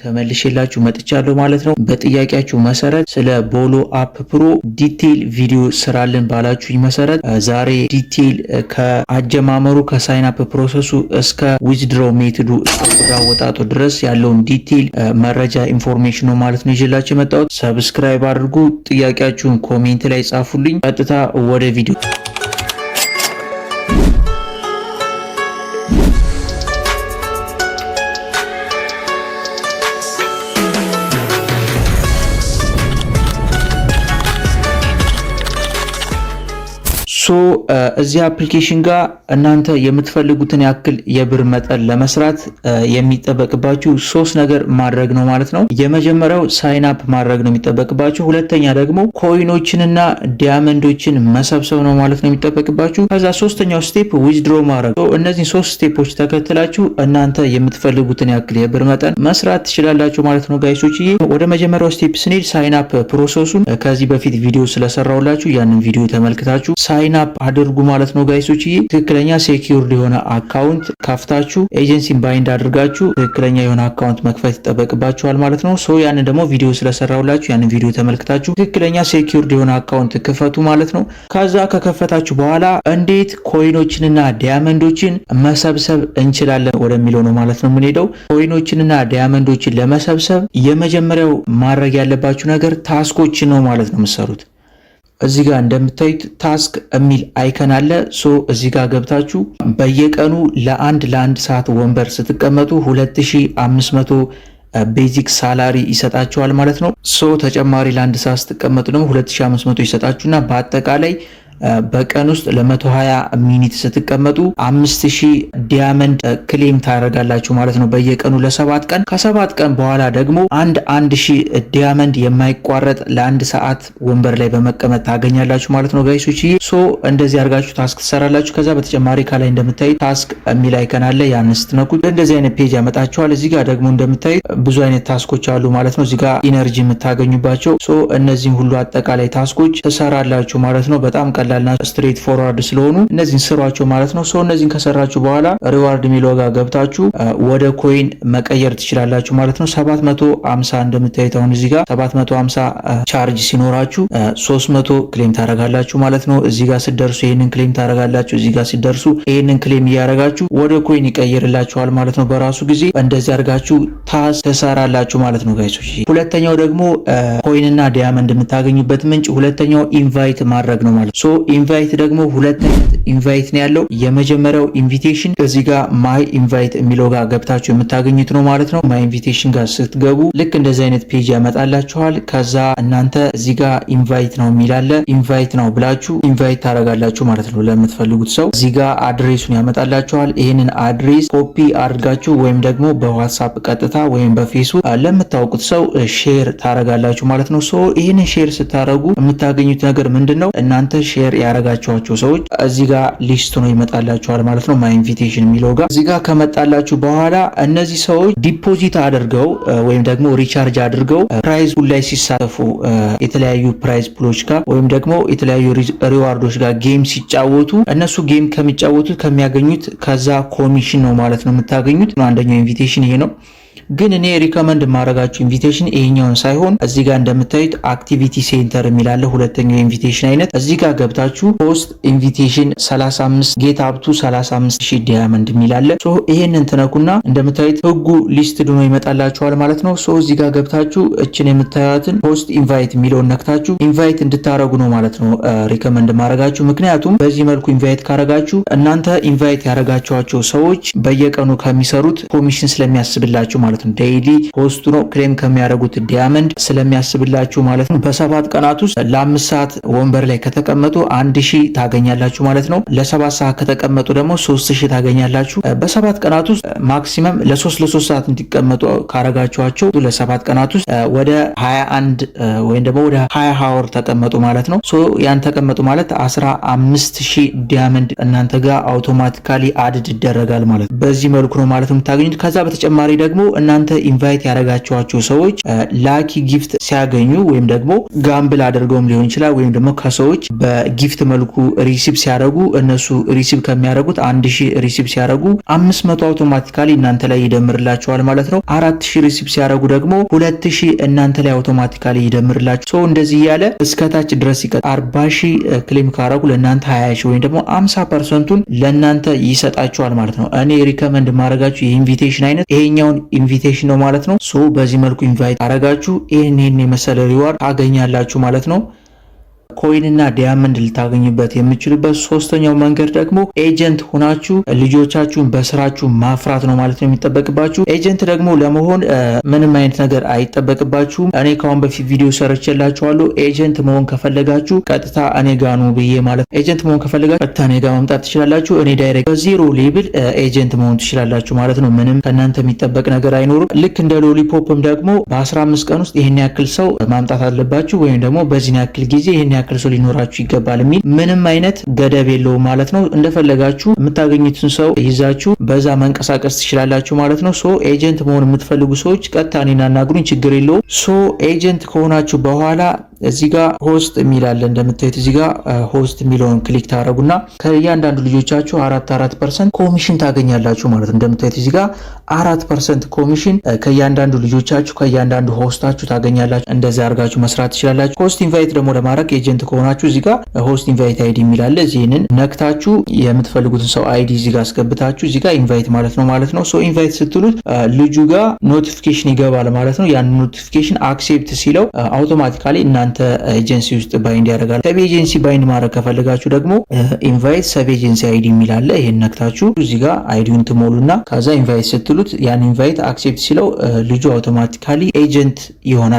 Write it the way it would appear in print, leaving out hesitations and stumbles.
ተመልሼላችሁ መጥቻለሁ ማለት ነው። በጥያቄያችሁ መሰረት ስለ ቦሎ አፕ ፕሮ detail ቪዲዮ ስራልን ባላችሁኝ መሰረት ዛሬ detail ከአጀማመሩ ከ sign up process ኡ እስከ withdraw method ኡ እስከ ብር አወጣጡ ድረስ ያለውን detail መረጃ information ነው ማለት ነው ይዤላችሁ የመጣሁት። Subscribe አድርጉ፣ ጥያቄያችሁን comment ላይ ጻፉልኝ። ቀጥታ ወደ ቪዲዮ። So እዚህ application ጋር እናንተ የምትፈልጉትን ያክል የብር መጠን ለመስራት የሚጠበቅባችሁ ሶስት ነገር ማድረግ ነው ማለት ነው። የመጀመሪያው sign up ማድረግ ነው የሚጠበቅባችሁ። ሁለተኛ ደግሞ coin ኦችንና diamond ኦችን መሰብሰብ ነው ማለት ነው የሚጠበቅባችሁ። ከዛ ሶስተኛው step withdraw ማድረግ። እነዚህን ሶስት step ኦች ተከትላችሁ እናንተ የምትፈልጉትን ያክል የብር መጠን መስራት ትችላላችሁ ማለት ነው guys ኦች። ወደ መጀመሪያው step ስንሄድ sign up process ኡን ከዚህ በፊት ቪዲዮ ስለሰራሁላችሁ ያንን ቪዲዮ ተመልክታችሁ sign up አድርጉ ማለት ነው guys ኦች። ትክክለኛ secured የሆነ account ከፍታችሁ agency ን bind አድርጋችሁ ትክክለኛ የሆነ account መክፈት ይጠበቅባችኋል ማለት ነው። So ያንን ደግሞ ቪዲዮ ስለሰራሁላችሁ ያንን ቪዲዮ ተመልክታችሁ ትክክለኛ secured የሆነ account ክፈቱ ማለት ነው። ከዛ ከከፈታችሁ በኋላ እንዴት coin ኦችንና diamond ኦችን መሰብሰብ እንችላለን ወደሚለው ነው ማለት ነው የምንሄደው። Coin ኦችንና diamond ኦችን ለመሰብሰብ የመጀመሪያው ማድረግ ያለባችሁ ነገር task ኦችን ነው ማለት ነው የምትሰሩት። እዚህ ጋር እንደምታዩት task የሚል icon አለ። So እዚህ ጋር ገብታችሁ በየቀኑ ለአንድ ሰዓት ወንበር ስትቀመጡ 2500 basic salary ይሰጣችኋል ማለት ነው። So ተጨማሪ ለአንድ ሰዓት ስትቀመጡ ደግሞ 2500 ይሰጣችሁና በአጠቃላይ በቀን ውስጥ ለ120 minute ስትቀመጡ 5000 diamond claim ታደርጋላችሁ ማለት ነው በየቀኑ ለ7 ቀን። ከ7 ቀን በኋላ ደግሞ 1000 diamond የማይቋረጥ ለአንድ ሰዓት ወንበር ላይ በመቀመጥ ታገኛላችሁ ማለት ነው guys ኦች። So እንደዚህ አድርጋችሁ task ትሰራላችሁ። ከዛ በተጨማሪ ከላይ እንደምታዩት task የሚል icon አለ። ያን ስትነኩት እንደዚህ አይነት page ያመጣችኋል። እዚህ ጋር ደግሞ እንደምታዩት ብዙ አይነት task ኦች አሉ ማለት ነው። እዚህ ጋር energy የምታገኙባቸው፣ so እነዚህን ሁሉ አጠቃላይ task ኦች ትሰራላችሁ ማለት ነው። በጣም ቀላልና straight forward ስለሆኑ እነዚህን ስሯቸው ማለት ነው። So እነዚህን ከሰራችሁ በኋላ reward የሚለው ጋር ገብታችሁ ወደ coin መቀየር ትችላላችሁ ማለት ነው። 750 እንደምታዩት አሁን እዚህ ጋር 750 ቻርጅ ሲኖራችሁ 300 claim ታደርጋላችሁ ማለት ነው። እዚህ ጋር ስትደርሱ ይሄንን claim ታደርጋላችሁ። እዚህ ጋር ስትደርሱ ይሄንን claim እያደረጋችሁ ወደ coin ይቀይርላችኋል ማለት ነው። በራሱ ጊዜ እንደዚህ አድርጋችሁ task ትሰራላችሁ ማለት ነው guys ኦች። ሁለተኛው ደግሞ coin ና diamond የምታገኙበት ምንጭ ሁለተኛው invite ማድረግ ነው ማለት። So invite ደግሞ ሁለት አይነት invite ነው ያለው። የመጀመሪያው invitation እዚህ ጋር my invite የሚለው ጋር ገብታችሁ የምታገኙት ነው ማለት ነው። My invitation ጋር ስትገቡ ልክ እንደዚህ አይነት page ያመጣላችኋል። ከዛ እናንተ እዚህ ጋር invite now የሚል አለ። Invite now ብላችሁ invite ታደርጋላችሁ ማለት ነው ለምትፈልጉት ሰው። እዚህ ጋር address ኡን ያመጣላችኋል። ይህንን address copy አድርጋችሁ ወይም ደግሞ በዋትሳፕ ቀጥታ ወይም በፌስቡክ ለምታውቁት ሰው share ታደርጋላችሁ ማለት ነው። So ይህንን share ስታደርጉ የምታገኙት ነገር ምንድን ነው? እናንተ share ያደረጋችኋቸው ሰዎች እዚህ ጋር list ሆኖ ይመጣላችኋል ማለት ነው። My invitation የሚለው ጋር እዚህ ጋር ከመጣላችሁ በኋላ እነዚህ ሰዎች deposit አድርገው ወይም ደግሞ recharge አድርገው prize pool ላይ ሲሳተፉ፣ የተለያዩ prize pool ኦች ጋር ወይም ደግሞ የተለያዩ reward ኦች ጋር game ሲጫወቱ እነሱ game ከሚጫወቱት ከሚያገኙት ከዛ ኮሚሽን ነው ማለት ነው የምታገኙት። አንደኛው invitation ይሄ ነው። ግን እኔ recommend የማደርጋችሁ invitation ይሄኛውን ሳይሆን እዚህ ጋር እንደምታዩት activity center የሚል አለ። ሁለተኛው invitation አይነት እዚህ ጋር ገብታችሁ post invitation 35 get up to 35 ሺህ diamond የሚል አለ። So ይሄንን ትነኩና እንደምታዩት ህጉ list ሆኖ ይመጣላችኋል ማለት ነው። So እዚህ ጋር ገብታችሁ እችን የምታዩትን post invite የሚለውን ነክታችሁ invite እንድታረጉ ነው ማለት ነው recommend ማድረጋችሁ። ምክንያቱም በዚህ መልኩ invite ካረጋችሁ እናንተ invite ያረጋችኋቸው ሰዎች በየቀኑ ከሚሰሩት ኮሚሽን ስለሚያስብላችሁ ማለት ነው። Daily post ኡ ነው claim ከሚያደርጉት diamond ስለሚያስብላችሁ ማለት ነው። በ7 ቀናት ውስጥ ለ5 ሰዓት ወንበር ላይ ከተቀመጡ 1000 ታገኛላችሁ ማለት ነው። ለ7 ሰዓት ከተቀመጡ ደግሞ 3000 ታገኛላችሁ። በ7 ቀናት ውስጥ maximum ለሶስት ለሶስት ሰዓት እንዲቀመጡ ካረጋችኋቸው ለ7 ቀናት ውስጥ ወደ 21 ወይም ደግሞ ወደ 20 hour ተቀመጡ ማለት ነው። So ያን ተቀመጡ ማለት 15,000 diamond እናንተ ጋር automatically add ይደረጋል ማለት ነው። በዚህ መልኩ ነው ማለት ነው የምታገኙት። ከዛ በተጨማሪ ደግሞ እናንተ እናንተ invite ያደረጋችኋቸው ሰዎች lucky gift ሲያገኙ ወይም ደግሞ gamble አድርገውም ሊሆን ይችላል፣ ወይም ደግሞ ከሰዎች በ gift መልኩ receive ሲያደርጉ፣ እነሱ receive ከሚያደርጉት 1000 receive ሲያደርጉ 500 automatically እናንተ ላይ ይደምርላችኋል ማለት ነው። 4000 receive ሲያደርጉ ደግሞ 2000 እናንተ ላይ automatically ይደምርላችኋል። So እንደዚህ እያለ እስከታች ድረስ ይቀጥላል። 40,000 claim ካረጉ ለእናንተ 20,000 ወይም ደግሞ 50%ኡን ለእናንተ ይሰጣችኋል ማለት ነው። እኔ recommend ማድረጋችሁ የ invitation አይነት ይሄኛውን invitation ነው ማለት ነው። So በዚህ መልኩ invite አረጋችሁ ይህን የመሰለ reward ታገኛላችሁ ማለት ነው። Coin እና diamond ልታገኙበት የምትችሉበት ሶስተኛው መንገድ ደግሞ agent ሆናችሁ ልጆቻችሁን በስራችሁ ማፍራት ነው ማለት ነው የሚጠበቅባችሁ። Agent ደግሞ ለመሆን ምንም አይነት ነገር አይጠበቅባችሁም። እኔ ከአሁን በፊት ቪዲዮ ሰርቼላችኋለሁ። Agent መሆን ከፈለጋችሁ ቀጥታ እኔ ጋ ኑ ብዬ ማለት፣ agent መሆን ከፈለጋችሁ ቀጥታ እኔ ጋ መምጣት ትችላላችሁ። እኔ direct በ zero level agent መሆን ትችላላችሁ ማለት ነው። ምንም ከእናንተ የሚጠበቅ ነገር አይኖርም። ልክ እንደ Lollipop ም ደግሞ በ15 ቀን ውስጥ ይህን ያክል ሰው ማምጣት አለባችሁ ወይም ደግሞ በዚህን ያክል ጊዜ ይህን ያክል ሰው ሊኖራችሁ ይገባል የሚል ምንም አይነት ገደብ የለውም ማለት ነው። እንደፈለጋችሁ የምታገኙትን ሰው ይዛችሁ በዛ መንቀሳቀስ ትችላላችሁ ማለት ነው። So agent መሆን የምትፈልጉ ሰዎች ቀጥታ እኔን አናግሩኝ፣ ችግር የለውም። So agent ከሆናችሁ በኋላ እዚህ ጋር host የሚል አለ። እንደምታዩት እዚህ ጋር host የሚለውን click ታደርጉና ከእያንዳንዱ ልጆቻችሁ 4 4% ኮሚሽን ታገኛላችሁ ማለት ነው። እንደምታዩት እዚህ ጋር 4% ኮሚሽን ከእያንዳንዱ ልጆቻችሁ፣ ከእያንዳንዱ host ኣችሁ ታገኛላችሁ። እንደዚህ አድርጋችሁ መስራት ትችላላችሁ። Host invite ደግሞ ለማድረግ agent ከሆናችሁ እዚህ ጋር host invite ID የሚል አለ። ይህንን ነክታችሁ የምትፈልጉትን ሰው ID እዚህ ጋር አስገብታችሁ እዚህ ጋር invite ማለት ነው። So invite ስትሉት ልጁ ጋር notification ይገባል ማለት ነው። ያን notification accept ሲለው automatically እናንተ ኤጀንሲ ውስጥ bind ያደርጋል። Sub agency bind ማድረግ ከፈለጋችሁ ደግሞ invite sub agency ID የሚል አለ። ይሄን ነክታችሁ እዚህ ጋር ID ውን ትሞሉና ከዛ invite ስትሉት ያን invite accept ሲለው ልጁ automatically agent ይሆናል።